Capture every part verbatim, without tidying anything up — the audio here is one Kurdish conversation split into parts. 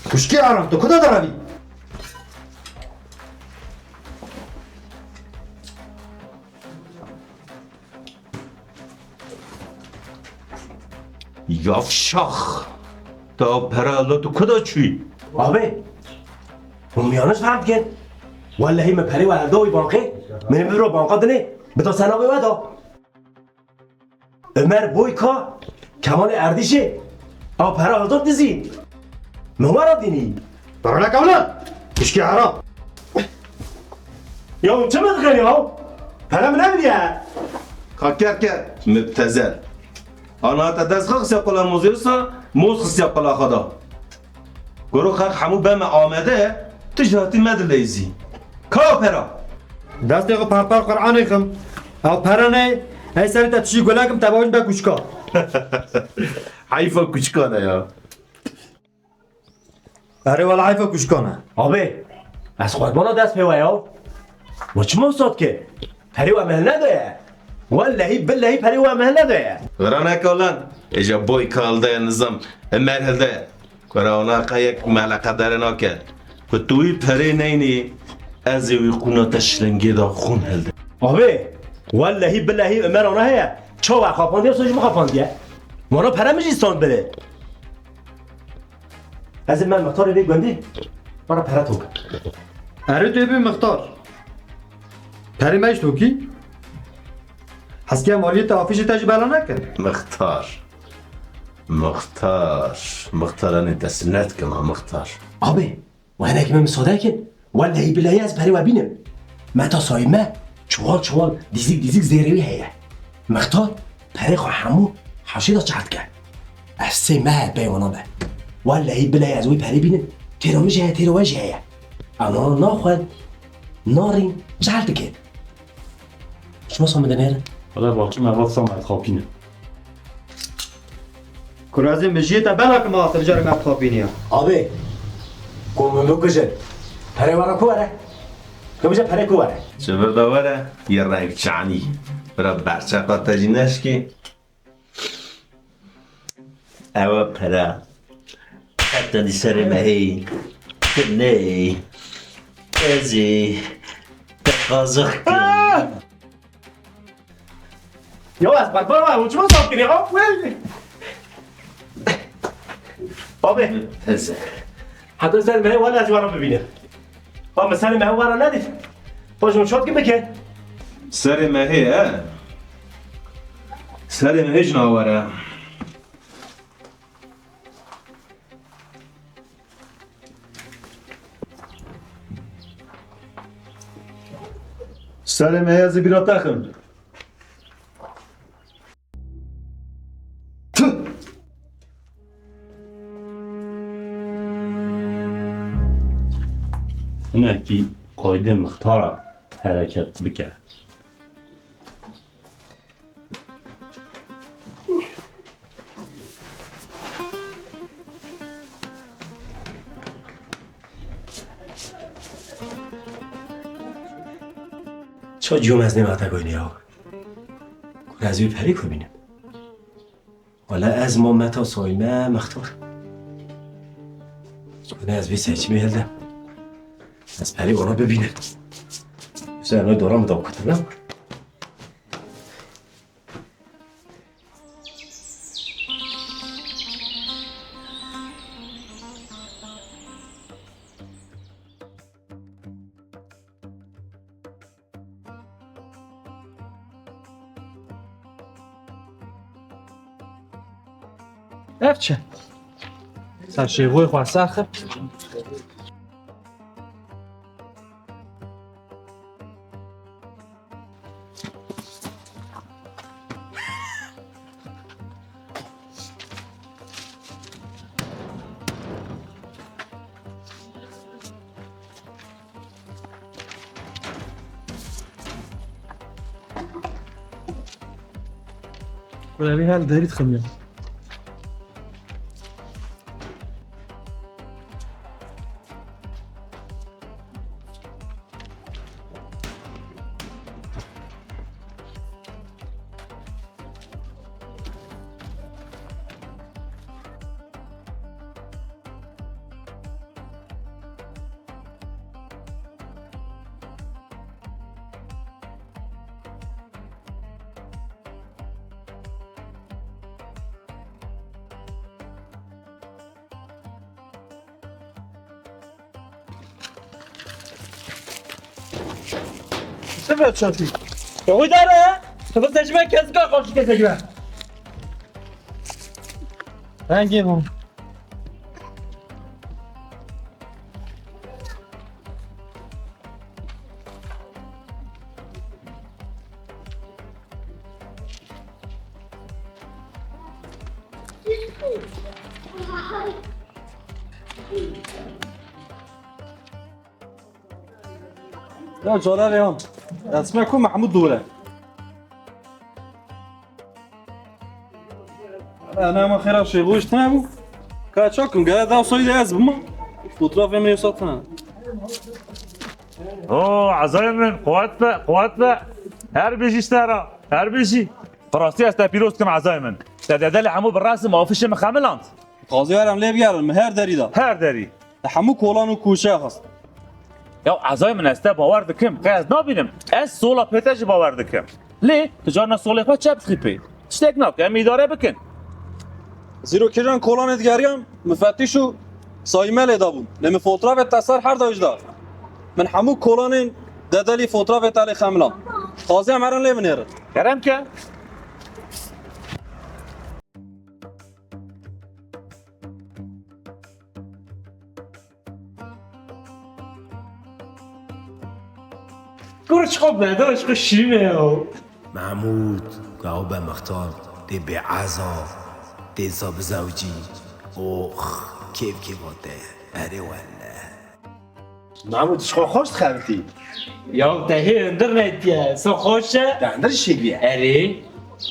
Kuşkê Aram, tu kuda derevî? Yavşax! Te pere li tu kuda çûyî? Abi, hûn yanlış fehm dikin. Wellehî min perê we hevda wî bankê, min ê biviro banka dinê, bida ser navê we da. Ömer Boyka, Kemalê Erdîşê, ew pere hildot dizî. Min we re dînî. Pere ne kewlan. Kuşkê Aram. Ya çi min dikin ya? Pere min nebiriye. Ka ker ker, müptezel. Ana te dest xwe xistiya qola mozê wisa, moz xistiya qola xwe da. Goro xelq hemû beme amede, tu jî hatî me dileyzî. Ka pera? Destê xwe perper Qur'anê xim. Ew pere ney, ey serê te tişî gule kim te bajin be kuşka. Heyfa kuşkan e ya. Erê wela heyfa kuşkan e. Abi, ez qurbana dest pê we ya. We çima sot kir? Perê we mehel nedaye. Wellehî billehî perê we mehel nedaye. Vira neke lan. Êja boy kal de nizam. Emer hilde. Kura ona ka yek meleqedere nake. Ku tu wî perê neynî, ez ê wî qûna te şilingê de xûn hilde. Abi, wellehî billehî Ömer ona heye. Çawa xapandiye, sojî mi xapandiye? Wana pere min jî stand bire. Ez ê me mixtarê vê gundî, para pere tok. Erê tu bî mixtar. Perê me ji tokî. Heskê em aliyê te afîşê te jî bela nekir. Mixtar. Mixtar. Mixtaranê te sinet kima mixtar. Abi, we hinekî me misade kin. Wellehî billehî ez perê we bînim. Meta sayî me çuwal çuwal dîzik dîzik zêrê wî heye. Mixtar perê xwe hemû hewşê de çar dike. Ez sê meh e pey wana me. Wellehî billehî ez wî perê bînim. Têra min jî heye, têra we jî heye. Em wana naxwin, narîn, çar dikin. Çima sa min dinêrin? Wele bavçî me vat sa me dixapîne. Kurazê min jiyê te bela ki ma axir carê me dixapîniya. Abi, ku min bikujin. Perê were ku were? Ku bije perê ku were? Ji vir de were, yê reng çanî. Bira berçeka te jî neşkî. Ew e pere. Heta dî serê me hê. Tu neyê. Ez ê. Te qazix kim. Ah! Ya ez berber me, çima saf kiriye? Wê. Abi. Ez. Heta serê me hê, wala ez wara bibînim. Ba min serê me hê wara nedît. Xwe ji min şot kim bike? Serê me hê, he? Serê me hê jina were. Serê me hê ez ê bîra te xim. Tüh! Hinekî qaydê mixtara hereket bike. Ça ciyom ez nêvate goynê ya. Kur ez wî perî ku bînim. Wele ez ma meta soyme mextor. Wele ez vê seçimê hilde. Ez perî ona bibînim. Sen o dora mı da kutana? Ev çi? Ser şêxoyê xwe saxib. Wala, wî her derî diximiya. Sefer çatî. Yahudara, tu bu seçme kes ka karşı kesek be. Rengê hûn. Ya Celal ya, destime ku Mahmud dûre. Ana ma xêra şêxû işte ne bu? Ka çakim gele da soyda ez bima. Fotoğraf emre satın. Oo, Ezayê min, quwet be, quwet be. Her bijî stera, her bijî. Bi rastî ez te pîroz dikim Ezayê min. Te dedelê hemû bi resim û afişê min xemiland. Qazî Erem lê bigerin, min her derî da. Her derî. Te hemû kolan û kûçe xist. Ya Ezayê min, ez te bawer dikim, qey ez nabînim. Ez sola pê te jî bawer dikim. Lê tu carna solê xwe çep dixî pê. Tiştek nake, em îdare bikin. Zîrokêjan kolanê digeriyan, mifetîş û sayîme lê dabûn. Lê min fotoğrafê te ser her dayî da. Min hemû kolanên dedelî fotoğrafê te lê xemilan. Qazî em herin lê binêrin. Kerem ke. Kur çiqo bedo, çiqo şîrîn e ya. Mahmûd, gaw be mixtar, tê bêeza, tê sa bizewcî. Ox, kêf kêfa te. Erê welle. Mahmûd, çiqo xweş dixebitî. Ya te hê hundir netiye, so xweş e. Te hundir şêk bîye. Erê.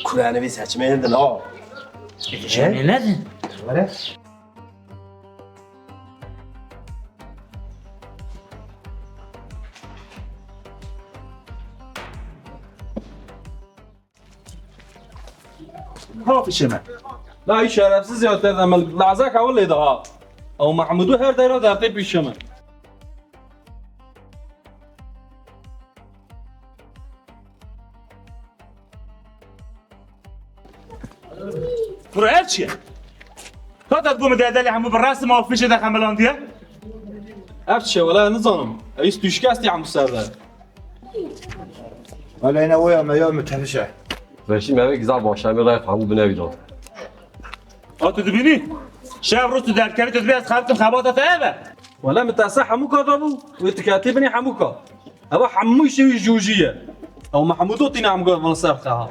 Kurane vê seçmeyên din ha. Ê, şemê nedin. Were. Ha fişê me. La, î şerefsiz ya, te de min lazek ew lê daha. Ew Mahmûdû her deyra dertê pîşe me. Kuro ev çi ye? Ka te digot min dedelê hemû bi resim û afişê de xemilandiye? Ev çi ye? Wele nizanim. Ev îst tûşkestî hemû ser de. Wele yine oya me ya min tevişe. Reşî me vê güzel başlamê rayet hemû binevî da. A tu dibînî? Şev rûz tu derkevî tu dibî ez xebtim xebata te ev e. Wele min te ser hemû ka dabû, wê tu ketî binî hemû ka. Eva hemû şêwî jûjî ye. Ew Mehmûdo tîne hemû ka van ser xeha.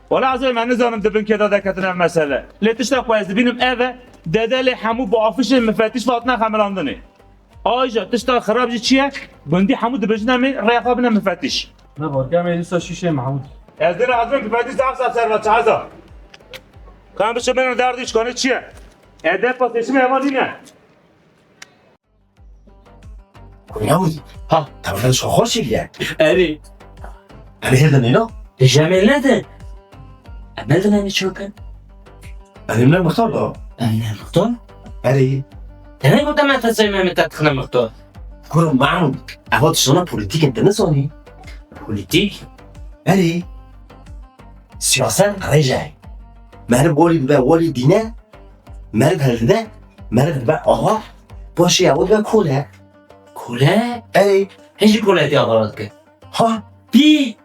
Wele ez ê me nizanim di bin kê de derketin ev mesele. Lê tişta ku ez dibînim ev e, dedelê hemû bi afişên mifetîş ve hatine xemilandinê. Ayrıca tişta xirab jî çi ye? Gundî hemû dibêjin em ê rêya xwe bine mifetîş. Ne barke em ê dîsa şîşê Mehmûd. Ez dê razim mifetîş de efsa ser ve çaza. Kan biçe bine derdî çikanê çi ye? Edep pa seçim heval nîne. Kurya wî. Ha. Tevre şo xweş bîye. Erê. Erê hêdin êno? Dijemê nedin. Em nedin em çi bikin? Erê min mixtar da. Em ne mixtar? Erê. Te ne gote me te sey me te dixine mixtar? Kurum Mahmud, eva tiştana polîtîk in, te nizanî? Polîtîk? Erê. Siyaset rêje. Meriv walî dibe walî dîne, meriv hildide, meriv dibe axa, paşê ew dibe kole. Kole? Erê. Hê jî koletî axarat dike. Ha? Pî!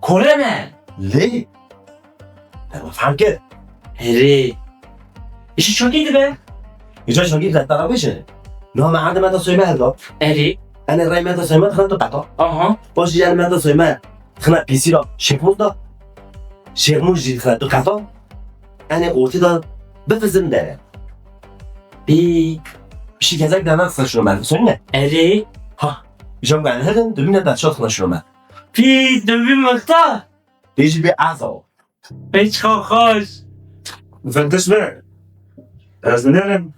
Kole me! Lê? Ew fehm kir. Erê. Îşî çakî dibe? Îca çakî dibe, te re bêje. Niha me erdê me de soyme hilda. Erê. Enê rey me de soyme dixine tu qeta. Aha. Paşî yer me de soyme dixine pîsîra Şêxmûz de. Şêxmûz jî dixine tu qeta. Enê ortê de bifizin dere. Bî. Îşî gezek de ne dixine şûme. Soyne? Erê. Ha. Îca me enê hildin, dibîne de ço dixine şûme. Pî, dibî mixta. Tê jî bê eza. Pê çiqa xweş. Mufettiş be. Ez dinêrim.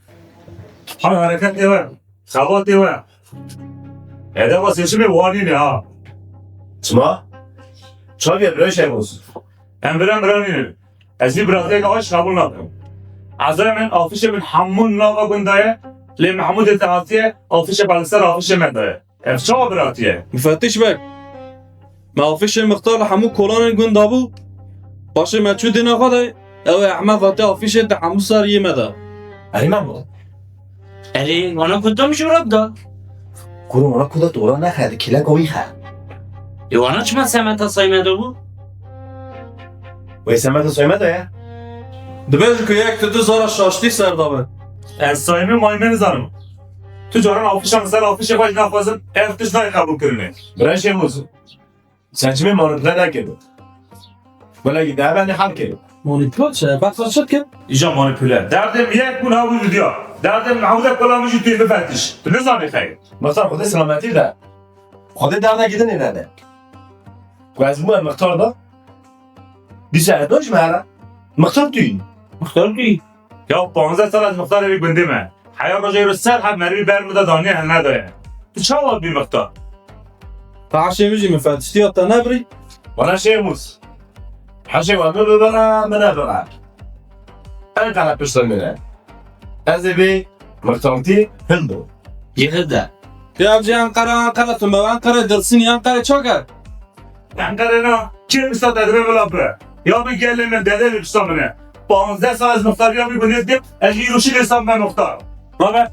Ha, hereketê we. Xebatê we. Hedeva seçimê wanî ne ha. Çima? Çaviye bira Şemus. Em bira miranî ne. Ez vî birazê aş qebûl nakim. Ezayê min, afişê min hemû nava gunda ye, lê Mehmûdê te hatiye, afişê xwe li ser afişê me daye. Ev çawa biratî ye? Mufettiş be. Me afişê Mixtar li hemû kolanên gund dabû. Paşê me çû dîna xwe de, ew ê Ehmed hatiye afişê di hemû ser yê me de. Erê Mehmûd. Erê, wana ku tu min ji wira bida. Kuro wana ku da tu wira nexe, di kêleka wî xe. Ê wana çima semeta Sayme de bû? Wê semeta Sayme de ye? Dibêjin ku yek tu du zara şaştî ser dabe. Ez Sayme mayme nizanim. Tu caran afişan ser afişê xwe jî naxwazin, ev tişt nayê qebûlkirinê. Bira Şêmûz, sen çimê manipule nekir. Wela gî dehebendê hal kir. Manipule çi? Behsa çi dikin? Îja manipule. Derdê min yek bûn, ew bû diya. Derdê min hewdek wela min jî tu yê bifetiş. Tu nizanî xeyr. Mixtar, Xwedê selametî de. Xwedê derdekî din ê nede. Ku ez bûme mixtar da. Dîsa ez doj me here. Mixtar tu yî. Mixtar tu yî. Ya panzdeh sal ez mixtarê vî gundê me. Heya roja îro ser heb merivî ber min de daniye hel nedaye. Tu çawa bî mixtar? Heşê min jî min fetiştiya te nebirî? Wala Şêmûs. Heşê we min bibire, min nebire. Enqere pişta min e. Ez ê vê mixtartî hildo. Yê hilde. Ya cî Enqere, Enqere tu me Enqere dilsînî Enqere çaker. Enqere na, kê wisa te divê vila bi? Ya bi gelê min, dedê li pişta min e. Panzdeh sal ez muxtariya wî binêz dikim, ez jî îro şî lê sal me muxtar. Rabe.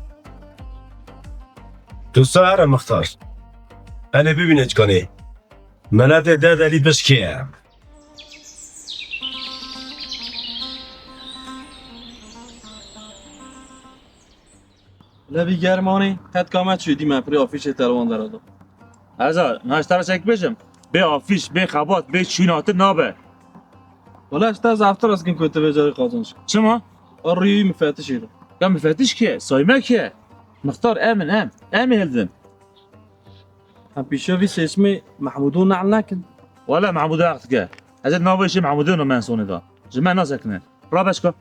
Dosta here muxtar. Enê bibîne çikanê. Menetê dedelî pişt kê ye? Lebî germanî, qetka me çû dî me pirê afîşê telwan derado. Eza, naş te re çek bêjim. Bê afîş, bê xebat, bê çûyîn hatin nabe. Wala ji te zaftir ez kim ku tu vê carî qazanç. Çima? A rûyî mifetişî re. Ya mifetiş kê? Sayme kê? Mixtar em in em. Em ê hildin. Em pîşa vî seçmê Mehmûdû nehl nekin. Wele Mehmûdê heq dike. Ez ê navê şê Mehmûdê no mensonê da. Ji me nasekine. Rabeşka.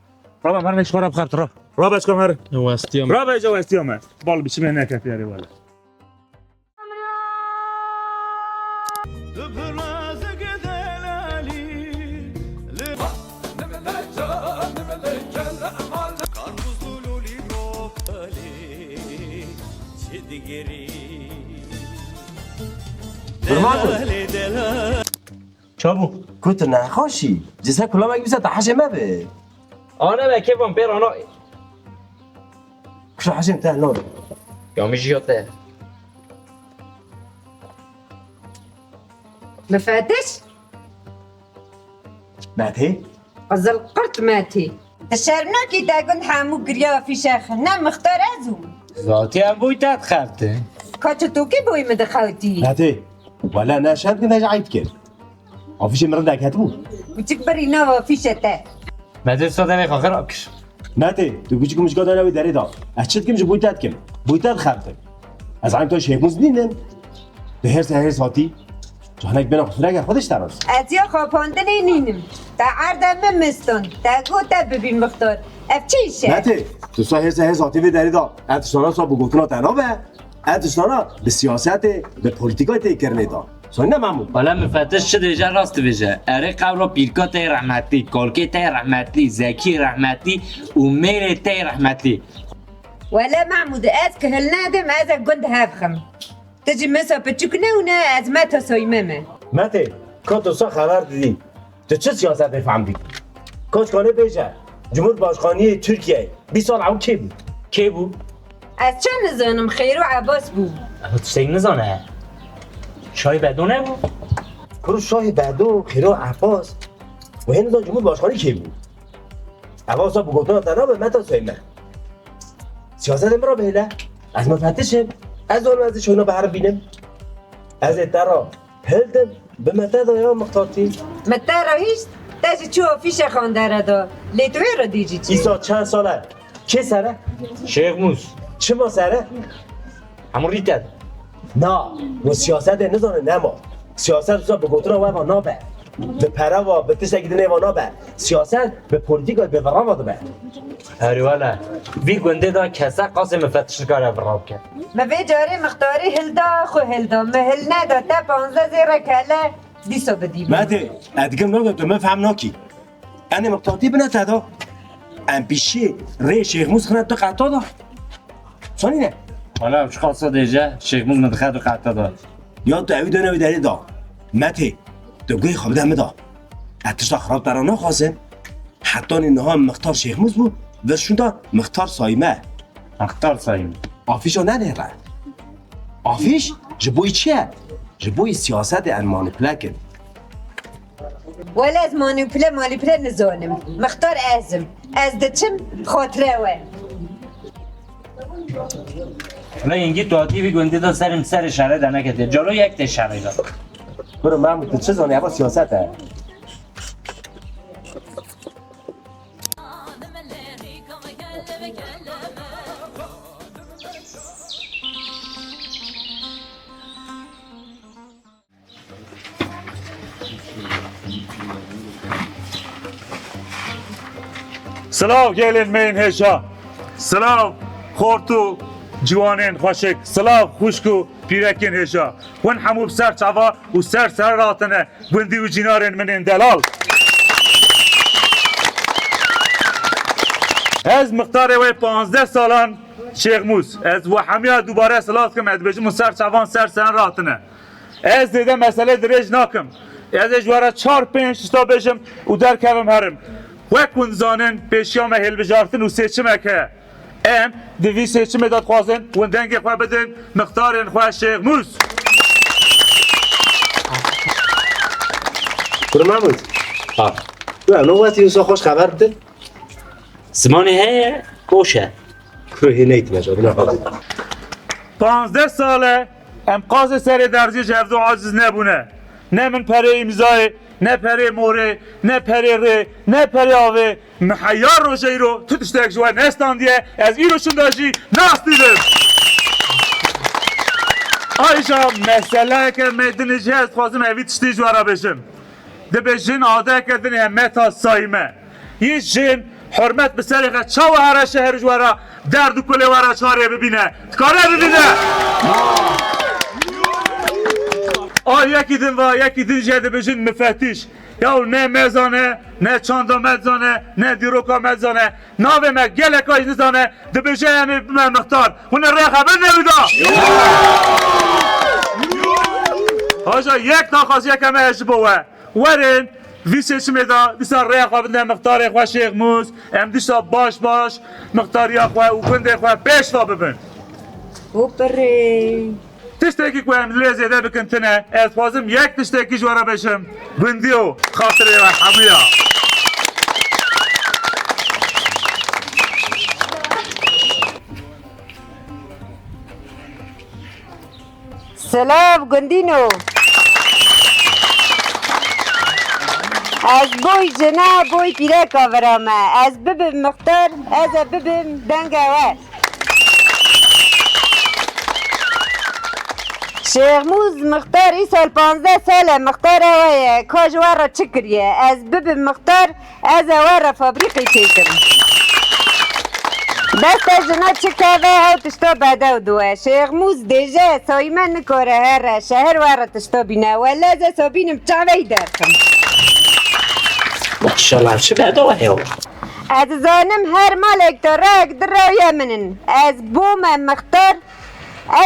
Rabe, mer ne şora bixebit, ra. Rabeşka mer. Westiya me. Rabe, ja westiya me. Bal biçime ne kefiyarê wele. Durma ku. Çabûk. Ku tu nexweşî, cise kulamek bîse te heşê me bi. Ane be kêfan pê rana. Kuşa heşê min te no. Ya min jiya te. Mifetiş? Metê? Qizil qirt Metê. Ti şerm nakî te gund hemû giriya fîşex, ne mixtar ez û. Zatî em boy te dixebtin. Ka çi tokî boy min dixewtî? Metê, wele ne şerm ki ne ji eyb kir. Afîşê min rindek hetibû. Biçik birî nava fîşe te. Metê usta demê xwe xirab kir. Metê, tu biçik mişka dana wê derê da. Ez çi dikim ji boy te dikim. Boy te dixebtim. Ez eyb to Şêmûs nînim. Tu hêrs hêrs hatî. Canek bêna xwe fireke xwe dişteras. Ez ya xapandinê nînim. Te erde min miston. Te got te bibî mixtar. Ev çi îş e? Metê, tu sa hêrs hêrs hatî vê derê da. Ev tiştana sa bi gotina te nabe. Ev tiştana bi siyasetê, bi polîtîkayê tê kirinê da. Sonî ne Mehmûd? Wele mifetiş çi dêje rast dibêje. Erê qewra pîrka te yê rehmetî, kalkê te yê rehmetî, Zekî yê rehmetî û mêrê te yê rehmetî. Wele Mehmûd, ez kihil nedim, ez ê gund hev xim. Tu jî mesa piçûk ne û ne ez meta Sayme me. Metê, ka tu sa xeber didî. Tu çi siyasetê fehm dikî? Koçkanê bêje, Cumhurbaşkaniyê Tirkiyeyê bîst sal ew kê bû? Kê bû? Ez çi nizanim, Xêro Ebas bû. Ev tiştek nizane. Şahî Bedo nebû? Kuro Şahî Bedo, Xêro Ebas. Wê nizan Cumhurbaşkanî kê bû? Ev wisa bi gotina te nabe, meta Sayme. Siyasetê min re bihêle. Ez mifetiş im. Ez zanim ez ê şoyna beherim bînim. Ez ê te re hildim, bi me te de ya mixtatî. Me te re hîşt, te ji çû afîşe xandere da. Lê tu wê re dê jî çi? Îsa çend sal e? Kê ser e? Şêxmûs. Çima ser e? Hemû rî te. Na, we siyasetê nizane nema. Siyaset wisa bi gotina we ve nabe. Bi pere ve, bi tiştekî din êva nabe. Siyaset bi polîtîkayê bêvira ve dibe. Herî wele. Vî gundê de kese qasê mifetiş nikare vira bike. Me vê carê mixtarî hilda, xwe hilda. Me hil neda te panzdeh zêre kele dîsa bidî. Me dê, ez dikim nake tu min fehm nakî. Enê mixtartî bine te da. Em pîşê rê Şêxmûs xine tu qehta da. Sanî ne? Wala çiqasa dêje, Şêxmûs min dixe tu qehta da. Ya tu ewî dene wî derê da. Metê, tu guhê xwe bide min da. Ez tişta xirab te ra naxwazim. Hetanî niha mixtar Şêxmûs bû, vir şûnda mixtar Sayme. Mixtar Sayme. Afîşa nenêre. Afîş ji bo çi ye? Ji bo siyasetê em manîpule kin. Wele ez manîpule, manîpule nizanim. Mixtar ez im. Ez diçim, bi xatire we. Rengî tu hatî vî gundî de serim serê şerê de neketiye. Caro yek tê şerê de. Biro Mahmud, tu çi zanî? Eva siyaset e. Silav gelên me yên hêja. Silav xort û ciwanên xweşik. Silav xwişk û pîrekên hêja. Hûn hemû bi ser çava û ser ser hatine gundî û cînarên min ên delal. Ez mixtarê wê panzdeh salan Şêxmûs. Ez we hemiya dubare silav dikim, ez dibêjim û ser çavan ser ser hatine. Ez zêde mesele dirêj nakim. Ez ê ji we re çar pênc tişta bêjim û derkevim herim. Wek hûn dizanin, pêşiya me hêlbijartin û seçimek heye. Em di vî seçimê de dixwazin hûn dengê xwe bidin mixtarên xwe Şêxmûs. Kur Mahmud. Ha. Tu eno wetî wisa xweş xeber bidin? Zimanê heye, boş e. Kur hê neytime, cadina xwe. Panzdeh sal e, em qasê serê derziyê ji hevdu aciz nebûne. Ne min perê îmzayê, ne perê morê, ne perê rê, ne perê avê. Min heya rojê îro tu tiştek ji we nestandiye, ez îro şinda jî nastînim. Ayja meseleke me din jî ez dixwazim evî tiştî ji we re bêjim. Dibêjin adeke din heye Meta Sayme. Yê jin hurmet bi serê xwe çawa here şeher ji we re derd û kulê we re çarê bibîne. Dikare bibîne. A yekî din va, yekî din jê dibêjin mifetiş. Yaw ne me zane, ne çanda me zane, ne dîroka me zane. Navê me gelek a jî nizane, dibêje em ê bime mixtar. Hûn ê rêya xwe bidine wî da. Haja yek daxwaziyeke me ji bo we. Werin, vî seçimê de dîsa rêya xwe bidine mixtarê xwe Şêxmûs. Em dîsa baş baş mixtariya xwe û gundê xwe pêş ve bibin. Û pirê. Tiştekî ku em li lê zêde bikin tune, ez dixwazim yek tiştekî ji we re bêjim. Gundî û xatirê we hemûya. Silav gundîno. Ez boy jina, boy pîreka vira me. Ez bibim mixtar, ez ê bibim denge we. Şêxmûz mixtar îsal panzdeh sal e, mixtara we ye. Ka ji we re çi kiriye? Ez bibim mixtar, ez ê we re fabrîqê çêkim. Deste jina çi keve, ew tişta bedew diwe. Şêxmûz dêje, Sayme nikare here, şeher we re tişta bîne. Wele ez ê sabînim çaveyî derxim. Maşallah, çi bedew heye. Ez zanim her malek de rek di rewya min in. Ez bûme mixtar,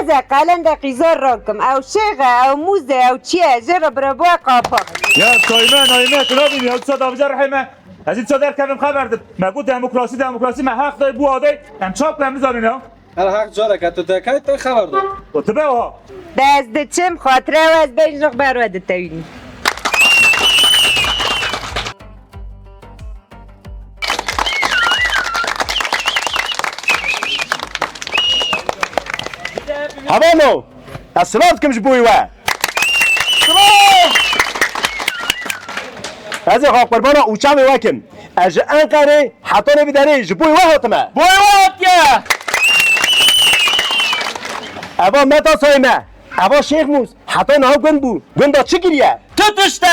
ez ê qelendê qîza rakim. Ew şêx e, ew mûz e, ew çi ye, jê re bire bûye qapak. Ya Sayme, Nayme, tu nabînî, ew dîsa davêje rihê me. Ez ê dîsa derkevim xeber dim. Me got demokrasî, demokrasî, me heq day bû adey. Em çap em nizanin ya. Her heq careke tu dekay te xeber da. O tu be oha. De ez diçim, xatire we ez bêjin ber we ditewînim. Hevano, ez silav dikim ji bo we. Silav! Ez ê xwe qurbana û çavê we kim. Ez ji Enqerê heta nê vî derê ji bo we hatime. Bo we hatiye! Eva Meta Sayme, eva Şêxmûz, heta niha gund bû. Gunda çi kiriye? Tu tişt e!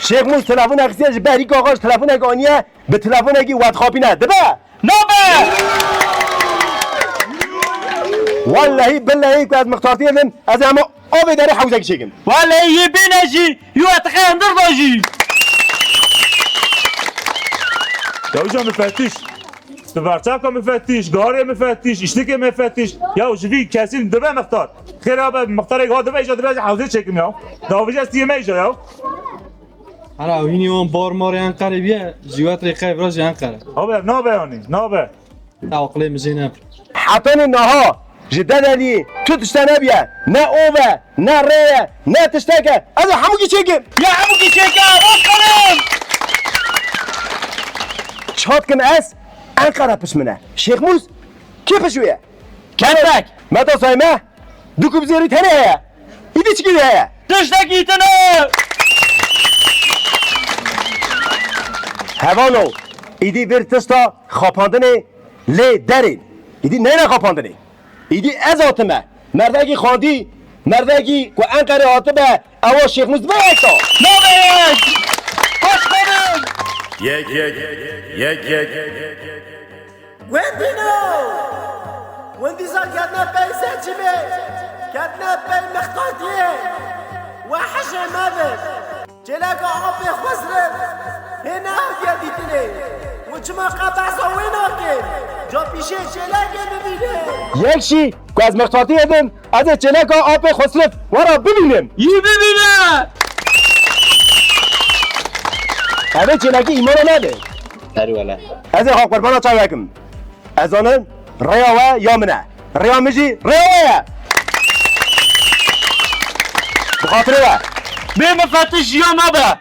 Şêx Mûs telefonek xistiye ji berî kaxaj telefonek aniye, bi telefonekî we dixapîne. Dibe? Nabe! Wellehî billehî ku ez mixtartiyê dim, ez ê hema avê derê hewzekî çêkim. Wellehî yê bêne jî, yû etiqe hundir da jî. Ya uca mifetiş. Tu berçavka mifetiş, garê mifetiş, îşlikê mifetiş. Ya ji vî kesî dibe mixtar. Xêr abe mixtarek ha dibe, îca dibe hewzê çêkim ya. Davêje stiyê me îca ya. Hera hînî wan bar marê Enqerê biye, ji wet rê qey vira jî Enqere. Abi ev nabe yanî, nabe. Ew aqilê min jê ne. Hetanî naha ji dedelî tu tişte nebiye, ne ov e, ne rê ye, ne tiştek e. Ez ê hemûkî çêkim. Ya hemûkî çêke, rast karim. Çat kim ez, Enqere piş min e. Şêx Mûs, kê piş wê ye? Kertek. Meta Sayme, du kubzêrî tenê heye. Îdî çikî heye? Tiştekî tine. Hevano, îdî vîr tişta xapandinê lê derên. Îdî neyne xapandinê. Îdî ez hatime. Merdekî xwendî, merdekî ku Enqerê hatibe, ewa Şêx Mûs dibe yek da. Nabe yek. Baş xanim. Yek, yek, yek, yek, yek, yek, yek, yek, yek. Wendî no! Wendî zan ketine pey seçimê, ketine pey mixtatiyê. We hejê me be. Çêleka apê Xwesrev hê nehatiye dîtinê. Û çima qe behsa wê nake? Ca pîşê çêlekê bibîne. Yek jî ku ez mixtatiyê dim, ez ê çêleka apê Xwesrev wera bibînim. Yî bibîne! Ev ê çêlekî îmana me be. Erê wele. Ez ê xwe qurbana çavekim. Ez zanim rêya we ya min e. Rêya min jî rêya we ye. Bi xatirê we. Bê mifetiş jiyan nabe.